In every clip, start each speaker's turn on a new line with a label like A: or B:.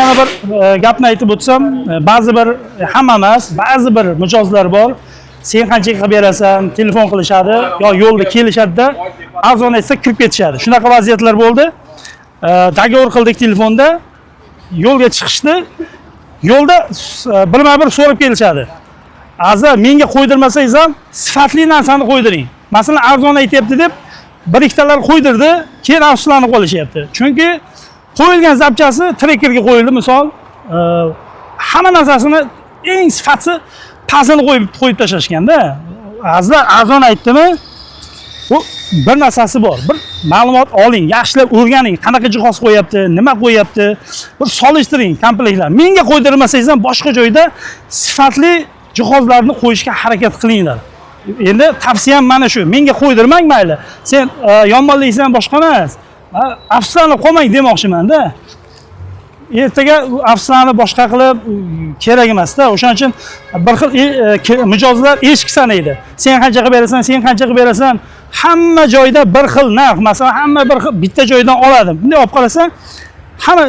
A: Yana bir gapni aytib o'tsam, ba'zi bir, hamma emas, ba'zi bir mijozlar bor. Sen qanchaga qilib berasan, telefon qilishadi, yo yo'lda kelishadida, arzon aytsa kirib ketishadi. Shunaqa vaziyatlar bo'ldi. Договор qildik telefonda, yo'lga chiqishdi. Yo'lda birma-bir so'rab kelishadi. Aza menga qo'ydirmasangiz ham sifatli narsani qo'ydiring. Masalan, arzon aytyapti deb bir ikkitalar qo'ydirdi, keyin afsuslanib qolishyapti. Chunki qo'yilgan запчасть i Trekerga qo'yildi misol, hamma narsasini eng sifatsi pastini qo'yib tashlashganda. Azizlar, arzon aytdimi? Bu bir narsasi bor. Bir ma'lumot oling, yaxshilab o'rganing, qanaqa jihoz qo'yapti, nima qo'yapti, bir solishtiring komplektlar. Menga qo'ydirmasangiz ham boshqa joyda sifatli jihozlarni qo'yishga harakat qilinglar. Endi tavsiyam mana shu. Menga qo'ydirmang mayli. Sen yomonlaysan boshqa emas. Ha, afsuslanib qolmang demoqchiman-da. Ertaga afsuslanib boshqa qilib kerak emasda. O'shaning uchun bir xil mijozlar eshik sanaydi. Sen qancha qilib berasan, sen qancha qilib berasan? Hamma joyda bir xil narx. Masalan, hamma bir xil bitta joydan oladi. Bunday olib qarasang, hamma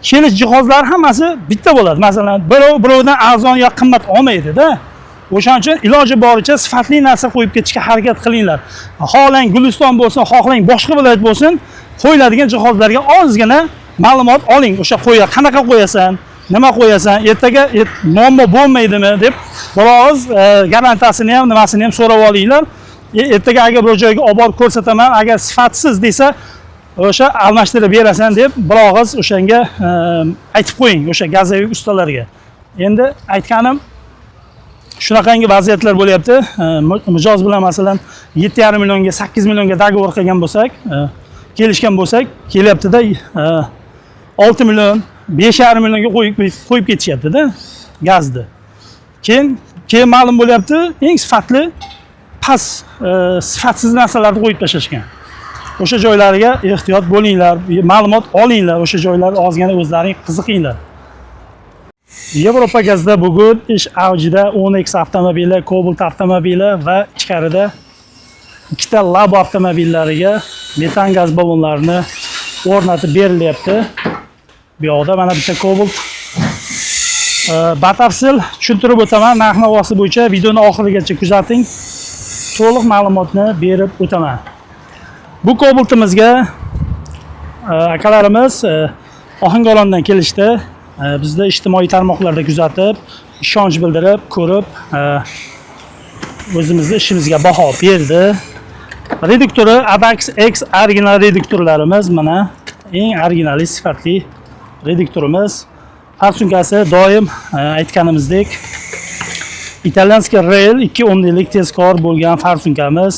A: kelish jihozlari hammasi bitta bo'ladi. Masalan, birov birovdan arzon yo qimmat olmaydi-da. O'shaning uchun iloji boricha sifatli narsa qo'yib ketishga harakat qilinglar. Xohlang Guliston bo'lsin, xohlang boshqa viloyat bo'lsin, qo'yiladigan jihozlarga ozgina ma'lumot oling. O'sha qo'ya qanaqa qo'yasan, nima qo'yasan, ertaga muammo bo'lmaydimi deb biroz garantiyasini ham, nimasini ham so'rab olinglar. Ertaga agar bir joyga olib borib ko'rsataman, agar sifatsiz desa, o'sha almashtirib berasan deb bir og'iz o'shanga aytib qo'ying, o'sha газовик ustalarga. Endi aytganim, shunaqangi vaziyatlar bo'lyapti. Mijoz bilan masalan 7,5 millionga, 8 millionga договор qilgan bo'lsak, kelishgan bo'lsak, kelyaptida 6 million, 5,5 millionga qo'yib ketishyapti-da gazni. Keyin ma'lum bo'lyapti, eng sifatli past sifatsiz narsalarni qo'yib tashlashgan. O'sha joylariga ehtiyot bo'linglar, ma'lumot olinglar, o'sha joylarga ozgina o'zlaring qiziqinglar. Yevropa gazda bugun ish avjida Onix avtomobili, Cobalt avtomobili va ichkarida ikkita Labo avtomobillariga metan gaz ballonlarini o'rnatib berilyapti. Bu yoqda mana bitta Cobalt. Batafsil tushuntirib o'taman narx navosi bo'yicha, videoni oxirigacha kuzating. To'liq ma'lumotni berib o'taman. Bu Cobaltimizga akalarimiz Ohangarondan kelishdi. Bizni ijtimoiy tarmoqlarda kuzatib, ishonch bildirib, ko'rib, o'zimizni ishimizga baho berdi. Reduktori Adax X original reduktorlarimiz, mana eng originali, sifatli reduktorimiz. Форсунка si doim aytganimizdek итальянский Rail 2.10lik tezkor bo'lgan форсунка miz.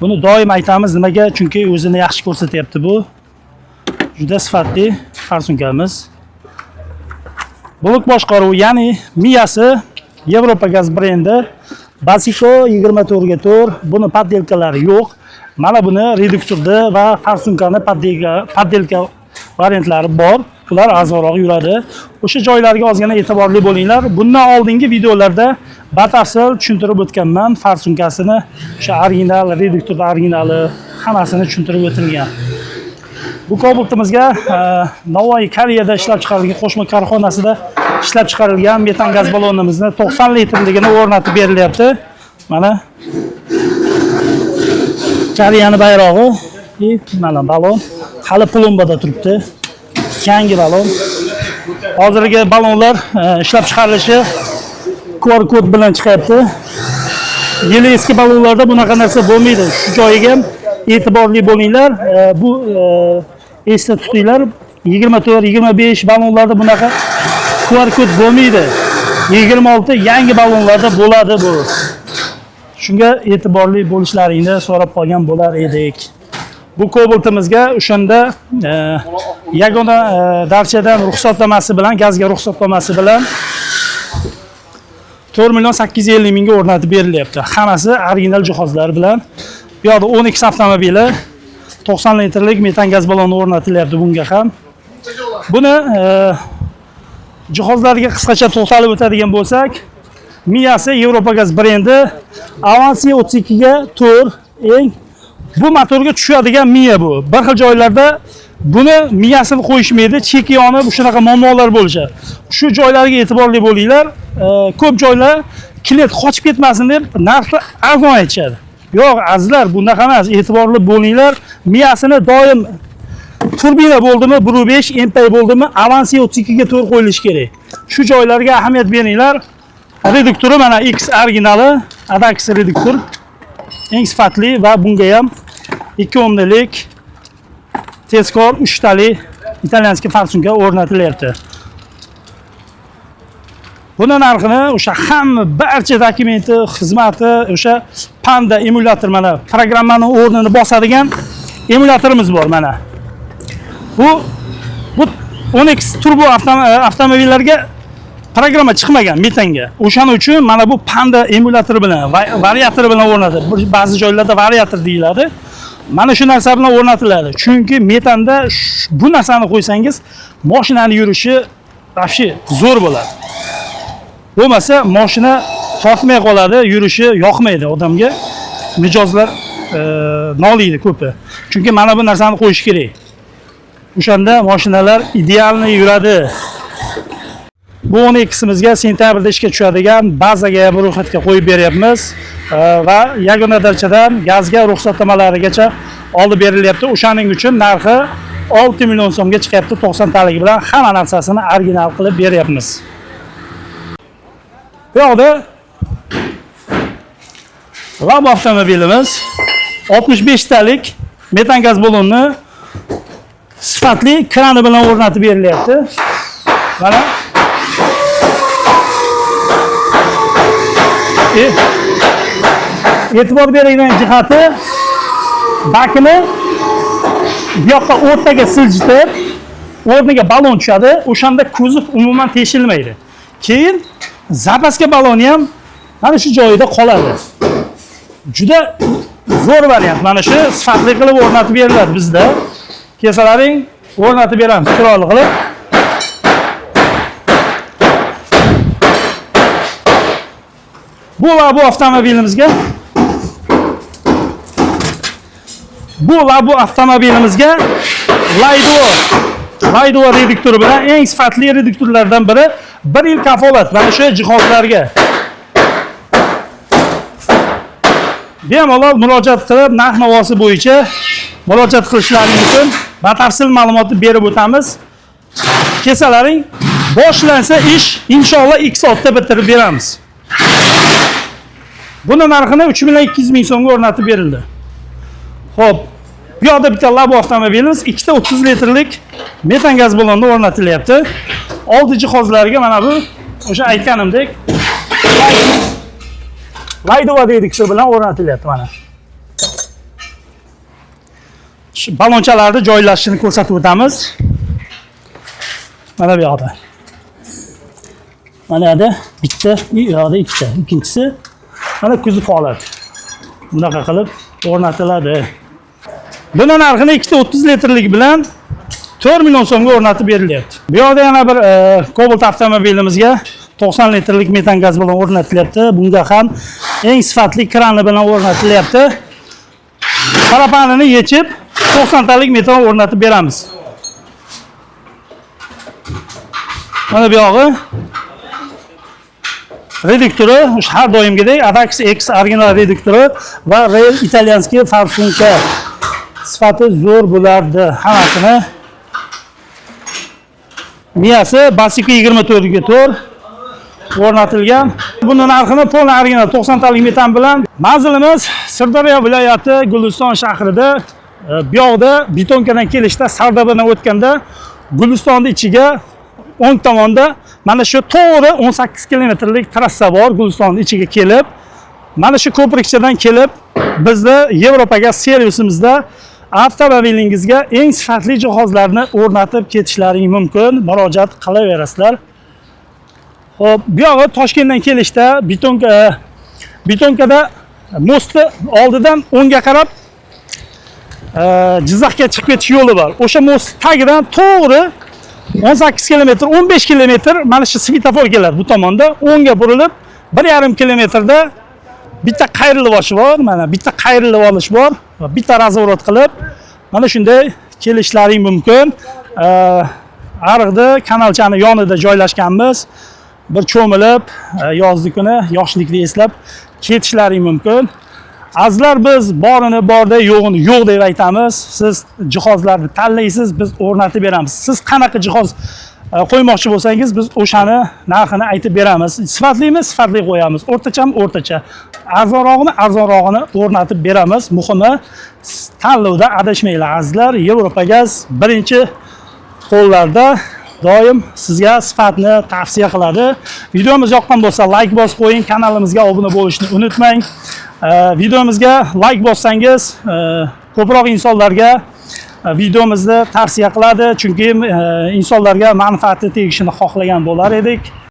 A: Buni doim aytamiz, nimaga? Chunki o'zini yaxshi ko'rsatyapti bu. Juda sifatli форсунка miz. Blok boshqaruv, ya'ni miyasi Yevropa gaz brendi Basiko 24 ga 4. Buni подделка lari yo'q. Mana buni reduktorda va форсунка ni подделка variantlari bor. Ular arzonroq yuradi. O'sha joylarga ozgina e'tiborli bo'linglar. Bundan oldingi videolarda batafsil tushuntirib o'tganman. Форсунка sini, o'sha original, reduktorda originali hammasini tushuntirib o'tilgan. Bu Cobaltimizga Navoiy Koreyada ishlab chiqarilgan qo'shma korxonasida ishlab chiqarilgan metan gaz ballonimizni 90 litrligini o'rnatib berilyapti. Mana Koreyani bayrog'i и mana ballon hali plombada turibdi. Yangi ballon. Hozirgi ballonlar ishlab chiqarilishi QR kod bilan chiqyapti. Yili eski ballonlarda bunaqa narsa bo'lmaydi. Shu joyiga ham e'tiborli bo'linglar. Bu esda tutinglar. 24, 25 ballonlarda bunaqa QR kod bo'lmaydi. 26 yangi ballonlarda bo'ladi bu. Shunga e'tiborli bo'lishlaringni so'rab qolgan bo'lar edik. Bu Cobaltimizga o'shanda yagona darchadan ruxsatnomasi bilan, gazga ruxsatnomasi bilan 4 million 850 mingga o'rnatib berilyapti. Hammasi original jihozlar bilan. Bu yoqda 12 avtomobili 90 litrlik metan gaz balloni o'rnatilyapti bunga ham. Buni jihozlarga qisqacha to'xtalib o'tadigan bo'lsak, miyasi Yevropa gaz brendi Avansi 32 ga 4, eng bu motorga tushadigan miya bu. Bir xil joylarda Buni miyasini qo'yishmaydi, cheki yonib shunaqa muammolar bo'lishadi. Shu joylarga e'tiborli bo'linglar. Ko'p joylar klient qochib ketmasin deb narxni arzon aytishadi. Yo'q, azizlar, bunaqa emas, e'tiborli bo'linglar. Miyasini doim turbina bo'ldimi, 1.5 MP bo'ldimi, Avansi 32 ga to'g'ri qo'yilishi kerak. Shu joylarga ahamiyat beringlar. Reduktori mana X originali, Adax reduktor eng sifatli va bunga ham 2 o'nlik tezkor 3 tali итальянский форсунка o'rnatilyapti. Buni narxini o'sha hamma barcha dokumenti, xizmati, o'sha Panda emulyator, mana programmani o'rnini bosadigan emulyatorimiz bor mana. Bu 10X turbo avtomobillarga programma chiqmagan metanga. O'shaning uchun mana bu Panda emulyatori bilan, variatori bilan o'rnatiladi. Ba'zi joylarda variator deyiladi. Mana shu narsa bilan o'rnatiladi. Chunki metanda bu narsani qo'ysangiz, mashinani yurishi вообще zo'r bo'ladi. Bo'lmasa mashina tortmay qoladi, yurishi yoqmaydi odamga. Mijozlar noliydi ko'pi. Chunki mana bu narsani qo'yish kerak. O'shanda mashinalar идеальный yuradi. Bu 12simizga sentyabrda ishga tushadigan bazaga ham ro'yxatga qo'yib beryapmiz. Va yagona darchadan gazga ruxsatnomalarigacha olib berilyapti. O'shaning uchun narxi 6 million so'mga chiqyapti, 90 taligi bilan hamma narsasini original qilib beryapmiz. Bu yoqda Lab avtomobilimiz 65 talik metan gaz ballonni sifatli krani bilan o'rnatib berilyapti. Mana e'tibor beradigan jihati, bakini bu yoqqa o'rtaga siljitib, o'rniga balon tushadi, o'shanda kuzov umuman teshilmaydi. Keyin запаска baloni ham mana shu joyida qoladi. Juda zo'r variant. Mana shu sifatli qilib o'rnatib beriladi bizda. Kelsalaring o'rnatib beramiz chiroyli qilib. Bu va bu avtomobilimizga Bu va bu avtomobilimizga Layduo reduktori bilan eng sifatli reduktorlardan biri, 1 yil kafolat mana shu jihozlarga. Bemalol murojaat qilib, narx-navosi bo'yicha murojaat qilishlari mumkin. Batafsil ma'lumotni berib o'tamiz. Kelsalaring, boshlansa ish inshaalloh 2 soatda bitirib beramiz. Buni narxini uch million ikki yuz ming so'mga o'rnatib berildi. Xo'p, bu yoqda bitta Labo avtomobilimiz ikkita 30 litrlik metan gaz ballonni o'rnatilyapti. Oldi jihozlarga mana bu o'sha aytganimdek Layduo reduktor bilan o'rnatilyapti mana. Shu ballonchalarni joylashishini ko'rsatib o'tamiz. Mana bu yoqda. Mana yerda bitta, bu yoqda ikkita. Ikkinchisi mana kuzov holat. Bunaqa qilib o'rnatiladi. Buni narxini ikkita 30 litrlik bilan 4 million so'mga o'rnatib berilyapti. Bu yoqda yana bir Cobalt avtomobilimizga 90 litrlik metan gaz bilan o'rnatilyapti. Bunga ham eng sifatli krani bilan o'rnatilyapti. Parapanini yechib 90 talik metan o'rnatib beramiz. Mana bu yog'i reduktori o'sha har doimgidek Adax X original reduktori va Rail итальянский форсунка. Sifati zo'r bo'lardi hammasini. Miyasi Basiko yigirma to'rtga to'rt o'rnatilgan. Buni narxini polni original 90 talik metan bilan. Manzilimiz Sirdaryo viloyati Guliston shahrida. Bu yoqda Betonkadan kelishda Sardobadan o'tganda Gulistonning ichiga o'ng tomonda mana shu to'g'ri 18 kilometrlik trassa bor. Gulistonning ichiga kelib, mana shu ko'prikchadan kelib bizni Yevropa gaz servisimizda avtomobilingizga eng sifatli jihozlarni o'rnatib ketishlaring mumkin. Murojaat qilaverasizlar. Xo'p, bu yog'i Toshkentdan kelishda Betonkada mostni oldidan o'ngga qarab Jizzaxga chiqib ketish yo'li bor. O'sha most tagidan to'g'ri 18 kilometr, 15 kilometr mana shu svetofor keladi bu tomonda. O'ngga burilib bir yarim kilometrda bitta qayrilib olish bor, mana bitta qayrilib olish bor va bitta razворот qilib mana shunday Kelishlaring mumkin. Ariqda kanalchani yonida joylashganmiz. Bir cho'milib, yozgi kuni yoshlikni eslab ketishlaring mumkin. Azizlar, biz borini borda, yo'g'ini yo'q deb aytamiz. Siz jihozlarni tanlaysiz, biz o'rnatib beramiz. Siz qanaqa jihoz qo'ymoqchi bo'lsangiz, biz o'shani narxini aytib beramiz. Sifatlimi, sifatli qo'yamiz. O'rtachami, o'rtacha. Arzonrog'ini, arzonrog'ini o'rnatib beramiz. Muhimi, tanlovda adashmanglar azizlar. Yevropa gaz birinchi qo'llarda doim sizga sifatni tavsiya qiladi. Videomiz yoqqan bo'lsa, layk bosib qo'ying, kanalimizga obuna bo'lishni unutmang. Videomizga layk bossangiz, ko'proq insonlarga videomizni tavsiya qiladi, chunki insonlarga manfaati tegishini xohlagan bo'lar edik.